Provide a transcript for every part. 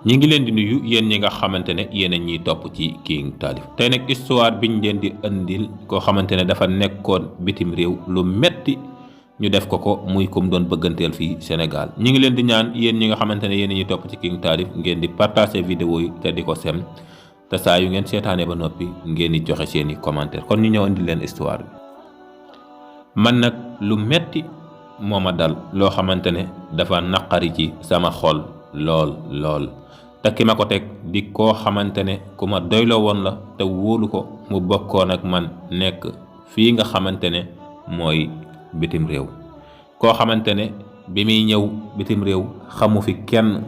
ñi ngi leen di nuyu yéen ñi nga xamante ne yéen a ñiy topp ci King Taalif tey nag histoire biñ leen di andil koo xamante ne dafa nekkoon bitim réew lu metti ñu def ko muy kum doon bëgganteel fii Sénégal. ñi ngi leen di ñaan yéen ñi nga xamante ne yéen a ñuy topp ci King Taalif ngeen di partager vidéo yi te di ko sem te saa yu ngeen seetaanee ba noppi ngeen di joxe seeni commentaire. kon ñu ñëw andil leen histoire bi. man nag lu metti moo ma dal loo xamante ne dafa naqari ci sama xol lool te ki ma ko teg di koo xamante ne ku ma doyloo woon la te wóolu ko mu bokkoon ak man nekk fii nga xamante ne mooy bitim réew. koo xamante ne bi muy ñëw bitim réew xamu fi kenn,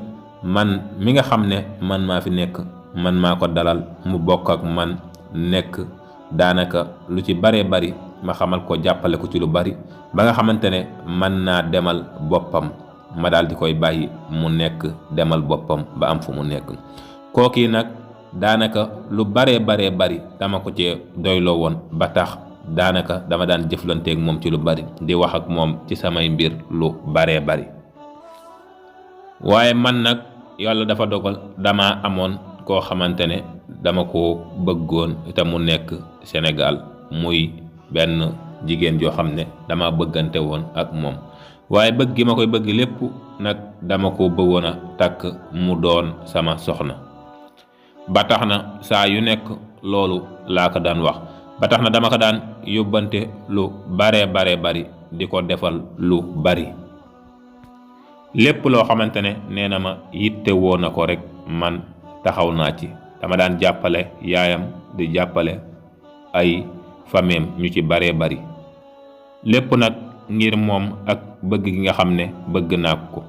man mi nga xam ne man maa fi nekk man maa ko dalal mu bokk ak man nekk daanaka lu ci baree bari ma xamal ko jàppale ko ci lu bari ba nga xamante ne mën naa demal boppam ma daal di koy bàyyi mu nekk demal boppam ba am fu mu nekk. kooki nag daanaka lu baree bari dama ko cee doyloo woon ba tax daanaka dama daan jëflanteeg moom ci lu bari di wax ak moom ci samay mbir lu baree bari. waaye man nag yàlla dafa dogal dama amoon koo xamante ne dama ko bëggoon te mu nekk Sénégal, muy benn jigéen joo xam ne dama bëggante woon ak moom. waaye bëgg gi ma koy bëgg lépp nag dama ko bëggoon a takk mu doon sama soxna. ba tax na saa yu nekk loolu laa ko daan wax, ba tax na dama ko daan yóbbante lu baree bari di ko defal lu bari. lépp loo xamante ne nee na ma yitte woo na ko rek man taxaw naa ci. dama daan jàppale yaayam di jàppale ay fameem ñu ci baree bari, lépp nag ngir moom ak bëgg gi nga xam ne bëgg naa ko.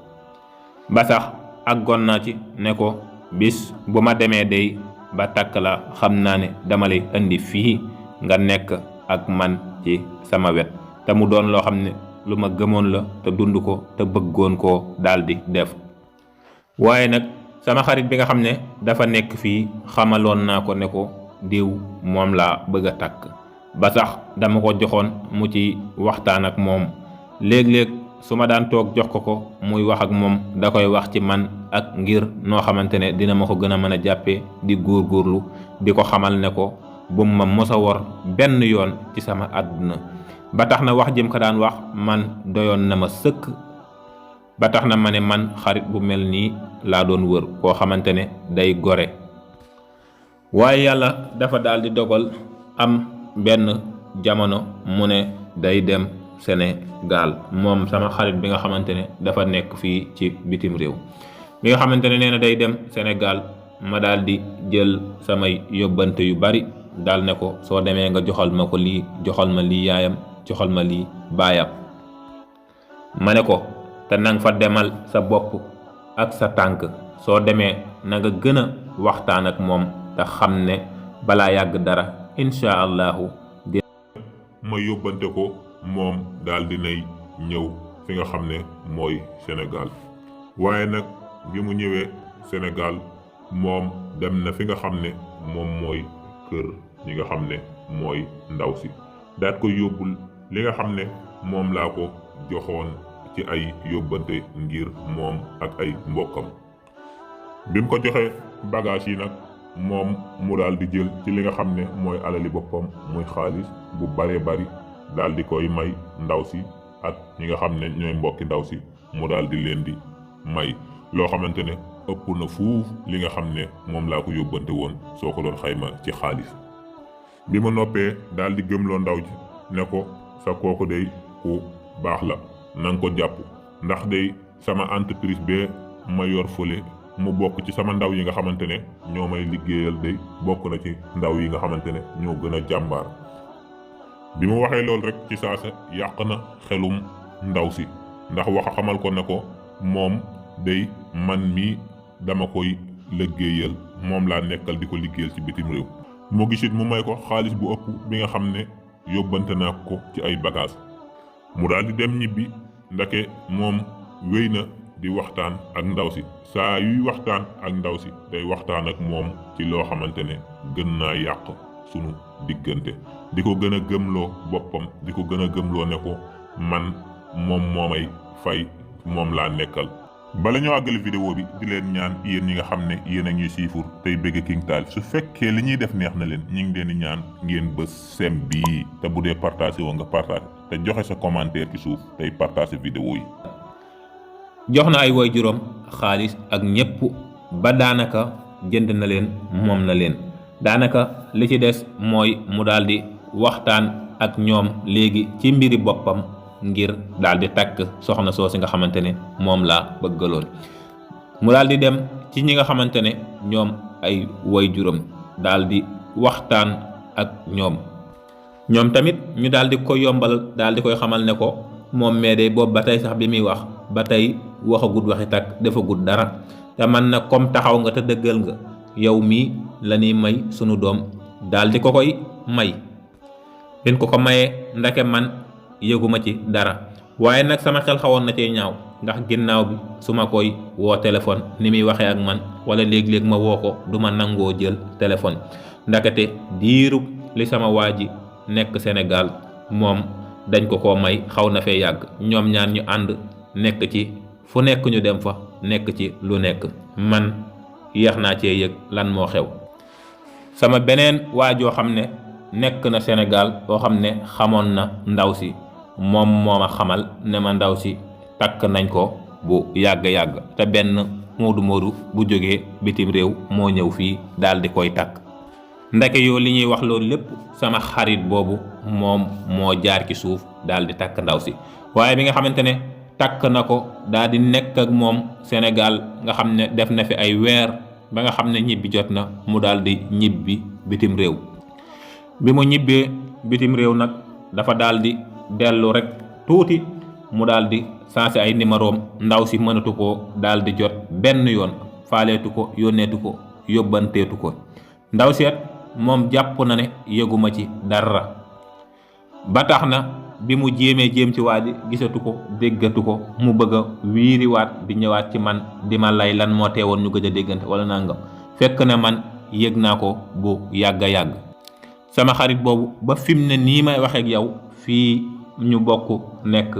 ba sax àggoon naa ci ne ko bis bu ma demee day ba takk la xam naa ne dama lay indi fii nga nekk ak man ci sama wet, te mu doon loo xam ne lu ma gëmoon la te dund ko te bëggoon koo daldi def. waaye nag sama xarit bi nga xam ne dafa nekk fii xamaloon naa ko ne ko diw moom laa bëgg a takk. ba sax dama ko joxoon mu ci waxtaan ak moom. léeg-léeg su ma daan toog jox ko muy wax ak moom da koy wax ci man ak ngir noo xamante ne dina ma ko gën a mën a jàppee di góorgóorlu di ko xamal ne ko bu ma mos a wor benn yoon ci sama àdduna. ba tax na wax jëm ko daan wax man doyoon na ma sëkk. ba tax na ma ne man xarit bu mel nii laa doon wër, koo xamante ne day gore. waaye yàlla dafa daal di dogal am benn jamono mu ne day dem Sénégal, moom sama xarit bi nga xamante ne dafa nekk fii ci bitim réew. bi nga xamante ne nee na day dem Sénégal, ma daal di jël samay yóbbante yu bari daal ne ko soo demee nga joxal ma ko lii, joxal ma lii yaayam, joxal ma lii baayam. ma ne ko te nang fa demal sa bopp ak sa tànk, soo demee na nga gën a waxtaan ak moom te xam ne balaa yàgg dara incha allahu ma yóbbante ko moom daal dinay ñëw fi nga xam ne mooy Sénégal. waaye nag bi mu ñëwee Sénégal moom dem na fi nga xam ne moom mooy kër ñi nga xam ne mooy ndaw si, daat ko yóbbul li nga xam ne moom laa ko joxoon ci ay yóbbante ngir moom ak ay mbokkam. bi mu ko joxee bagage yi nag moom mu daal di jël ci li nga xam ne mooy alali boppam muy xaalis bu baree bari daal di koy may ndaw si ak ñi nga xam ne ñooy mbokki ndaw si, mu daal di leen di may loo xamante ne ëpp na fuuf li nga xam ne moom laa ko yóbbante woon soo ko doon xayma ci xaalis. bi mu noppee daal di gëmloo ndaw ji ne ko sa kooku day ku baax la, na nga ko jàpp, ndax day sama entreprise bee ma yor fële mu bokk ci sama ndaw yi nga xamante ne ñoo may liggéeyal day bokk na ci ndaw yi nga xamante ne ñoo gën a jàmbaar. bi mu waxee loolu rek ci saasa yàq na xelum ndaw si, ndax wax xamal ko ne ko moom day man mii dama koy liggéeyal, moom laa nekkal di ko liggéeyal ci bitim réew. mu gisit mu may ko xaalis bu ëpp bi nga xam ne yóbbante naa ko ci ay bagage. mu daal di dem ñibbi, ndake moom wéy na di waxtaan ak ndaw si. saa yuy waxtaan ak ndaw si day waxtaan ak moom ci loo xamante ne gën naa yàq sunu diggante, di ko gën a gëmloo boppam, di ko gën a gëmloo ne ko man moom moo may fay, moom laa nekkal. bala ñoo àggale vidéo bi di leen ñaan yéen ñi nga xam ne yéen a ñuy siifur tey bëgg King Taalif su fekkee li ñuy def neex na leen ñi ngi leen di ñaan ngeen bës sem bii te bu dee partagé woo nga partagé te joxe sa commentaire ci suuf tey partagé vidéo yi. jox na ay waajuram xaalis ak ñépp ba daanaka jënd na leen moom na leen daanaka li ci des mooy mu daldi waxtaan ak ñoom léegi ci mbiri boppam ngir daldi takk soxna soosi nga xamante ne moom laa bëggaloon. mu daldi dem ci ñi nga xamante ne ñoom ay waajuram daldi waxtaan ak ñoom tamit ñu daldi ko yombal daldi koy xamal ne ko moom mee de boobu ba tey sax bi muy wax ba tey waxagut waxi takk defagut dara te man na comme taxaw nga te dëggal nga yow mii la ñuy may sunu doom daldi ko koy may. bin ko mayee ndake man yëguma ci dara waaye nag sama xel xawoon na cee ñaaw ndax ginnaaw bi su ma koy woo téléphone ni muy waxee ak man wala léeg-léeg ma woo ko du ma nangoo jël téléphone ndakate diirub li sama waa ji nekk Sénégal moom dañ ko may xaw na fee yàgg ñoom ñaar ñu ànd nekk ci fu nekk ñu dem fa nekk ci lu nekk man yéex naa cee yëg lan moo xew. sama beneen waajoo xam ne nekk na Sénégal boo xam ne xamoon na ndaw si moom moo ma xamal ne ma ndaw si takk nañ ko bu yàgg-yàgg te benn moodu bu jógee bitim réew moo ñëw fii daal di koy takk. ndeke yoo li ñuy wax loolu lépp sama xarit boobu moom moo jaar ci suuf daal di takk ndaw si waaye bi nga xamante ne takk na ko daal di nekk ak moom Sénégal nga xam ne def na fi ay weer ba nga xam ne ñibbi jot na mu daal di ñibbi bitim réew. bi mu ñibbee bitim réew nag dafa daal di dellu rek tuuti mu daal di sensé ay numéroom ndaw si mënatu ko daal di jot benn yoon faaleetu ko yónneetu ko yóbbanteetu ko ndaw seet moom jàpp na ne yëguma ci dara ba tax na bi mu jéem ci waa ji gisatu ko déggatu ko mu bëgg a wiiriwaat di ñëwaat ci man di ma lay lan moo teewoon ñu gëj a déggante wala nangam fekk na man yëg naa ko bu yàgg sama xarit boobu ba fim ne nii may waxeek yow fii ñu bokk nekk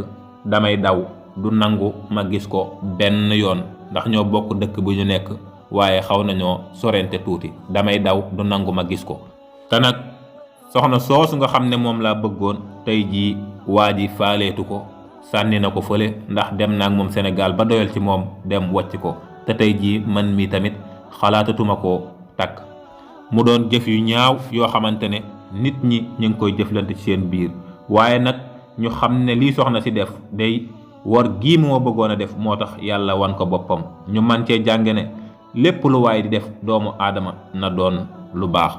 damay daw du nangu ma gis ko benn yoon ndax ñoo bokk dëkk bu ñu nekk waaye xaw nañoo sorente tuuti damay daw du nangu ma gis ko. te nag soxna soosu nga xam ne moom laa bëggoon tey jii waa ji faaleetu ko sànni na ko fële ndax dem naa ak moom Sénégal ba doyal ci moom dem wàcc ko te tey jii man mii tamit xalaatatuma koo takk. mu doon jëf yu ñaaw yoo xamante ne nit ñi ñu ngi koy jëflante ci seen biir waaye nag ñu xam ne lii soxna si def day war gii moo bëggoon a def moo tax yàlla wan ko boppam ñu man cee jànge ne lépp lu waay di def doomu aadama na doon lu baax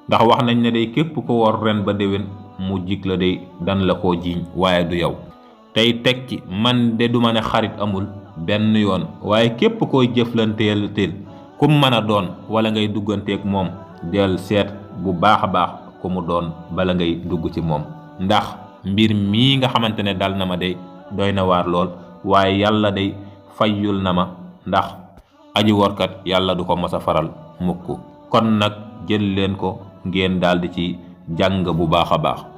ndax wax nañ ne day képp ko war ren ba déwén mu jig la day dan la koo jiiñ waaye du yow. tey teg ci man de duma ne xarit amul benn yoon waaye képp koy jëflanteel kum mën a doon wala ngay dugganteeg moom del seet bu baax a baax ku mu doon bala ngay dugg ci moom ndax mbir mii nga xamante ne dal na ma day doy na waar lool waaye yàlla day fayyul na ma ndax aji workat yàlla du ko mos a faral mukk kon nag jël leen ko ngeen daldi ci jàng bu baax a baax.